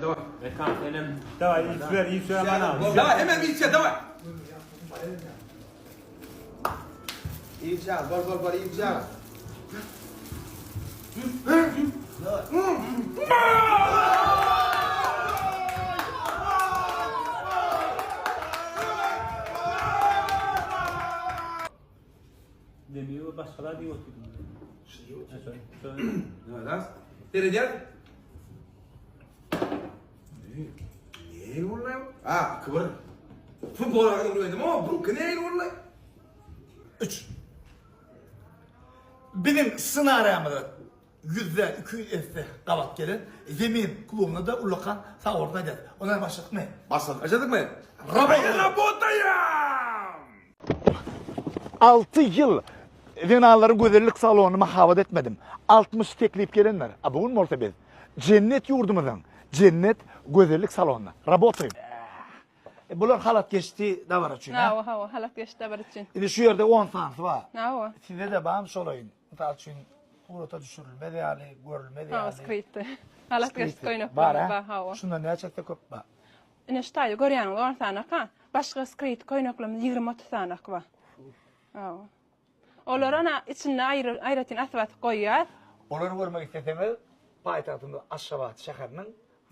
Daway. Mekan senem. Daway iç ver iç ver bana. Daway hemen bir içe daway. İç al, bol bol bol iç al. Demiyor başkalar diyor. Seredýär. Nähili boldy? Ha, kibir. Futbol oýnadyň öýdüm, o bu nähili boldy? 3. Biziň ssenariýamyza ýüzde 200 esse gabat gelen Zemin klubuna da ullakan sag bolsun aýdýas. Ondan başladykmy? Başladyk. Başladykmy? Rabotaýam! 6 ýyl zenanlaryň gözellik salonyny mahabat etmedim. 60 teklip gelendir. A bu gün bolsa biz jennet ýurdumyzyň jennet gözellik salonyna rabotaýam. E, bular halat geçdi dabara üçin. Hawa, hawa, halat geçdi dabara üçin. Indi şu ýerde 10 sanysy bar. Hawa. Size-de barmy şol oýun? Mysal üçin, surata düşürilmez ýaly, görülmez ýaly. Hawa, skrytdy. Halat geçdi köýnek bar, bar, hawa. Şundan näçe etse köp bar? Ine şu taýda görýäňiz 10 sanak-a. Başga skryt köýneklerimiz 20-30 sanak bar. Hawa. Olary ana içinde aýry aýratyn asyp-asyp goýýas. Olary görmek isleseňiz, paýtagtymyz Aşgabat şäheriniň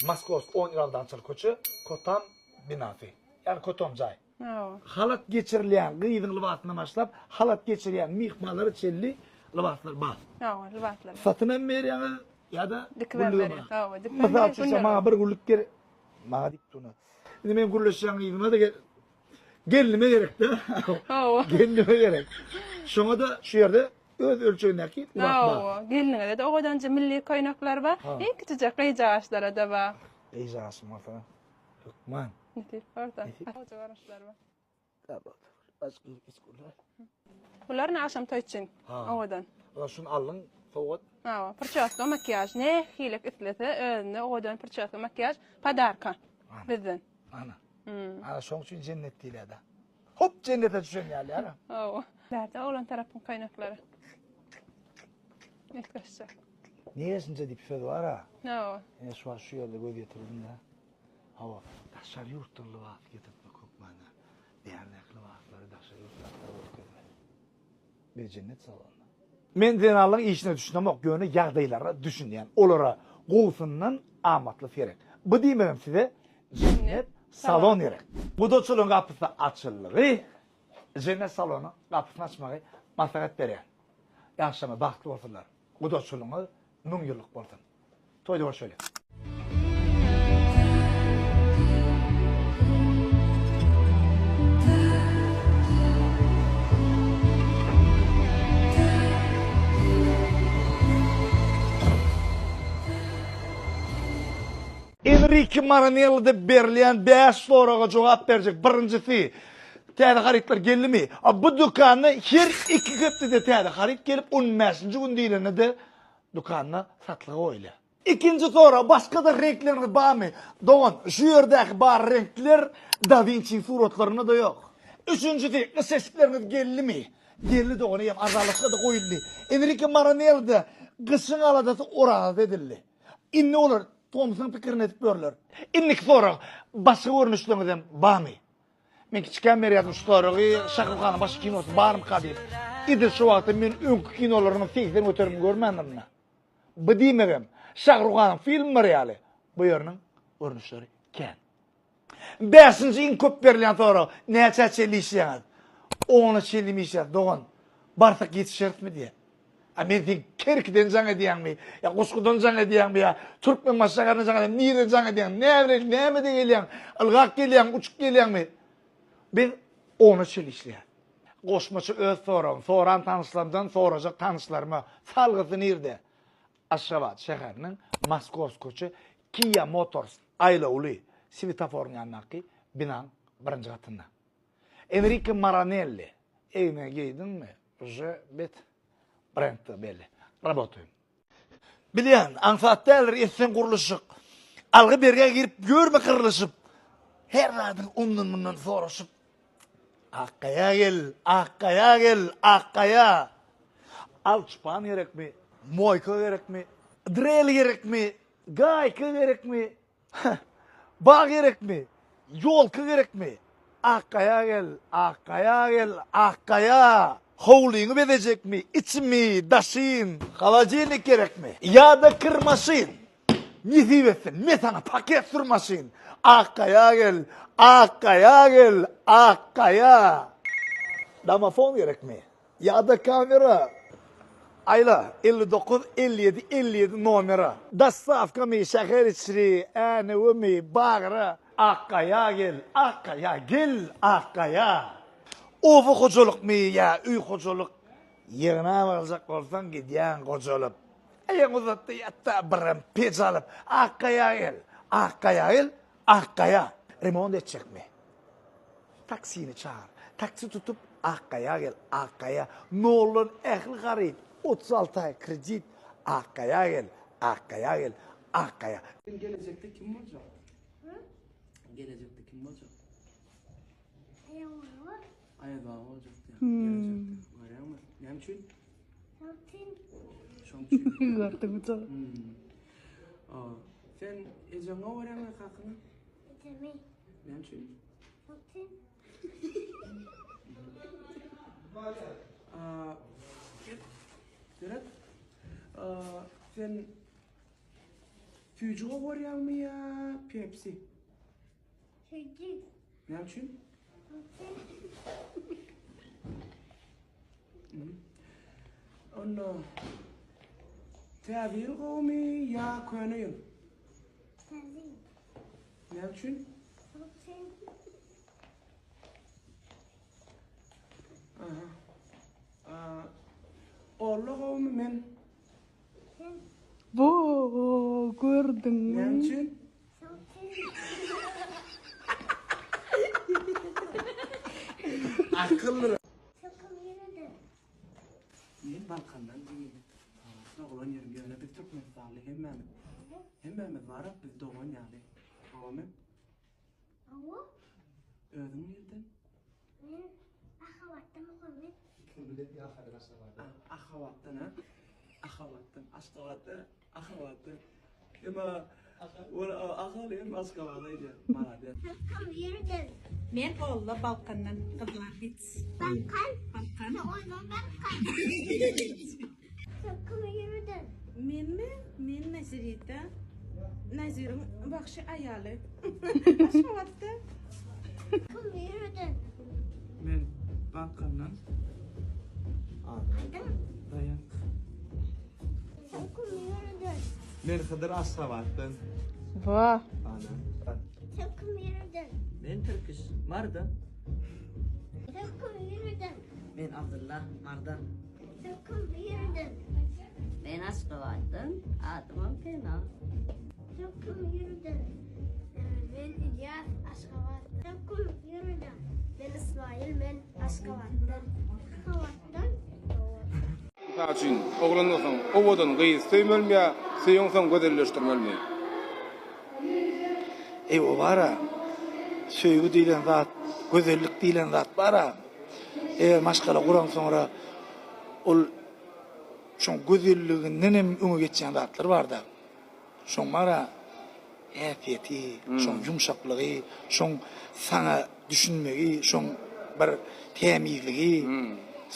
Moskowsk on ýyl aldançyl köçe, Kotam binasy. Ýagny Kotam jaý. Hawa. Halat geçirilýän gyzyň lybasyndan başlap, halat geçirýän myhmanlara çenli lybaslar bar. Hawa, lybaslar bar. Satyn hem berýäňiz ýa-da Dikip hem günlügem berýäs. Hawa, dikip hem Mysal berýäs, üçin, sen günlügem. maňa bir günlük gerek. Maňa diýip dur. Indi men gürleşýän gyzyma-da Gelnime gerek-de. Hawa. Gelnime gerek. Şoňa-da şu ýerde öz ölçegindäki lybas bar. Hawa. Gelniňize-de owadanja milli köýnekler bar. Iň kiçijek gyzjagaşlara-da bar. Gyzjagaşym bolsa hökman. Nesip bolsa. Goja görnüşler bar. Başga hiç gürle. Bular ne agşam toý üçin. Owadan. Ulan şuny aldyň sowgat. Hawa, prçoska makiýaž nähili islese özüne owadan prçoska makiýaž podarka bizden. Ana. Ana şoň üçin jennet diýilýär-de. Hop jennete düşen ýaly ýa. Hawa. Bärde oglan tarapyň köýnekleri. Üýtgeşjek. Niýe şunça diýip söz bar-a. Hawa. Ine şu wagt şu ýerde göz ýetirdim-de. Hawa, daşary ýurtdan lybas getirtmek hökman-a. Bärdäki lybaslary daşary ýurtdaklara görkezmeli. Biz jennet salonda. Men zenanlaryň işine düşünemok, ýöne ýagdaýlara düşünýän. Olara gowusyndan amatlysy gerek. Bu diýmegem size jennet salon gerek. Gudaçylygyň gapysy açyldygy, jennet salonyň gapysyny açmagy maslahat berýän. Ýaşlama bagtly bolsunlar. Gudaçylygyňyz müňýyllyk bolsun. Toýda görşeli. Enrike Maranelloda berilýän 5 soraga jogap berjek. Birinjisi, täze harytlar geldimi? A bu dükanda her 2 hepdede täze haryt gelip, 15-nji gün diýlende-de Dükanda satlyga goýulýar. Ikinji sorag, başga-da reňkleriňiz barmy? Dogan, şu ýerdäki bar reňkler Da Winçiň suratlarynda-da ýok. Üçünjisi, gyş eşikleriňiz geldimi? Geldi dogan, eýýäm arzanlaşyga-da goýuldy. Enrike Maranelli-de gyşyň aladasy oraza edildi. Indi olar tomsuň pikirini edip ýörler. Indiki sorag, başga görnüşleriňizem barmy? Men kiçikäm berýärdim şu soragy, Şahruhanyň başga kinosy barmyka diýip. Edil şu wagtda men öňki kinolarynyň 80 göterimini görmändirin-dä. Bu diýmegem, Şahruhanyň filmleri ýaly, bu ýeriniň görnüşleri kän. Bäşinji iň köp berilýän sorag, näçä çenli işleýäňiz? Ona çenli işleýäs, dogan. Barsak ýetişerismi diýýär. A men sen Kerkiden jaň edýäňmi, ýa Guşgudan jaň edýäňmi, ýa Türkmenbaşy şäherinden jaň edýäňmi, nireden jaň edýäň, näbileýin, nämede gelýäň, ylgap gelýäňmi, uçup gelýäňmi? Biz ona çenli işleýäris. Goşmaça öz soragym, soran tanyşlarymdan sorajak tanyşlaryma, salgysy nirde? Aşgabat şäheriniň Moskowsk köçe Kia Motors aýlawly swetoforyň ýanyndaky binaň birinji gatynda. Enrike Maranelli, Egne geýdiňmi, uje bet brendde belli. Rabotaýyn. Bilýän, aňsat däldir etseň gurluşyk. Algy-bergä girip ýörme gyrlyşyp. Her zadyň ondan-mundan soraşyp. Akgaýa gel, Akgaýa gel, Akgaýa! Alçypan gerekmi, moýka gerekmi, drel gerekmi, gaýka gerekmi? Bag gerekmi? Ýolka gerekmi? Akgaýa gel, Akgaýa gel, Akgaýa! Howlyňy bezejekmi, içimi, daşyn? Holodilnik gerekmi? Ýa-da kir maşyn? Nesip etsin, men saňa paket sür maşyn. Akgaýa gel, Akgaýa gel, Akgaýa! Domofon gerekmi? Ýa-da kamera? Aýla, 59 57 57 nomera. Dostawkamy, şäher içri, Änewemi, Bagra? Akgaýa gel, Akgaýa gel, Akgaýa! Oba hojalykmy ýa öý hojalyk, Ýygnap aljak bolsaň gidýäň gojalyp. Eýeň uzatdy ýatda birem peç alyp, Akgaýa gel, Akgaýa gel, Akgaýa! Remont etjekmi? Taksini çagyr. Taksi tutup Akgaýa gel, Akgaýa. Noldan ähli haryt, 36 aý kredit, Akgaýa gel, Akgaýa gel, Akgaýa. Sen gelejekde kim boljak? Gelejekde kim boljak? Aýaz baba boljak diýýär. Gelejekde. Görýäňmi? Näme üçin? Şoň üçin. Gördüňmi? Hmm. Sen ejeňi görýäňmi kakaňy? Ejemi. Näme üçin? Şoň üçin. Seret. Sen süýji gowy görýäňmi ýa Pepsi? Süýji. Näme üçin? Onda Täze ýyl gowumy ýa köne ýyl? Täze ýyl. Näme üçin? Şoň üçin. Aha. Olla gowumy men? Sen. Bu gördüňmi? Näme üçin? Şoň üçin. Akylly. Sen kim ýereden? Men Balkandan diýdi. Doglan ýerim ýöne biz Türkmenistanly hemmämiz. Hemmämiz barak biz dogan ýaly. Hawa Hawa. Özüň nirden? Men Ahabatdan Muhammet. Ahabatdan ha? Ahabatdan, Aşgabatdan, Ahabatdan. Emma ol Ahal hem Aşgabat aýdýar. Malades. Sen kim ýerden? Men Olla Balkandan gyzlar hiç. Balkan. Balkan. Sen oýnan Balkan. Sen kim ýerden? Menmi? Men Nazirita. Naziriň bagşy aýaly. Aşgabatda. Kim ýerden? Men Balkandan. Adyň? Daýan. Sen kim ýerden? Men Hydyr Aşgabatdan. Wah. Ana. Sen kim ýerden? Men Türküş, Marydan. Sen kim ýerden? Men Abdylla, Marydan. Sen kim ýerden? Men Aşgabatdan, adymam Pena. Sen kim ýerden? Men İlyas Aşgabatdan. Sen kim ýerden? Men İsmail, men Aşgabatdan. Aşgabatdan. Mysal üçin, oglan bolsaň, owadan gyz söýmelimi ýa söýeňsoň gözelleşdirmelimi? Eý, o bar-a, söýgi diýlen zat, gözellik diýlen zat bar-a. Eger maşgala guraňsoňra ol şoň gözelliginden hem öňe geçýän zatlar bar-da. Şoň bar-a häsiýeti, şoň ýumşaklygy, şoň saňa düşünmegi, şoň bir tämizligi,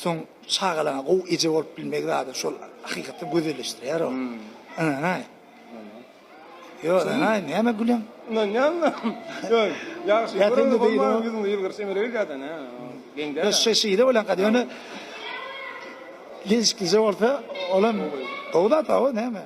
soň çagalaňa gowy eje bolup bilmegi zady şol hakykatdan gözelleşdirýär o. Ynanaý. Ýok, ynanaý, näme gülýäň? Ynanýan-da. Ýok, ýagşy Ýa sen-de göreniň beýle bolman ýüzüňde ýylgyryş emele gelýär-dä, nä? Geň däl-ä. Ýok, şeýle bolýan, ýöne gelşiklije bolsa, olam gowy zat, hawa, näme?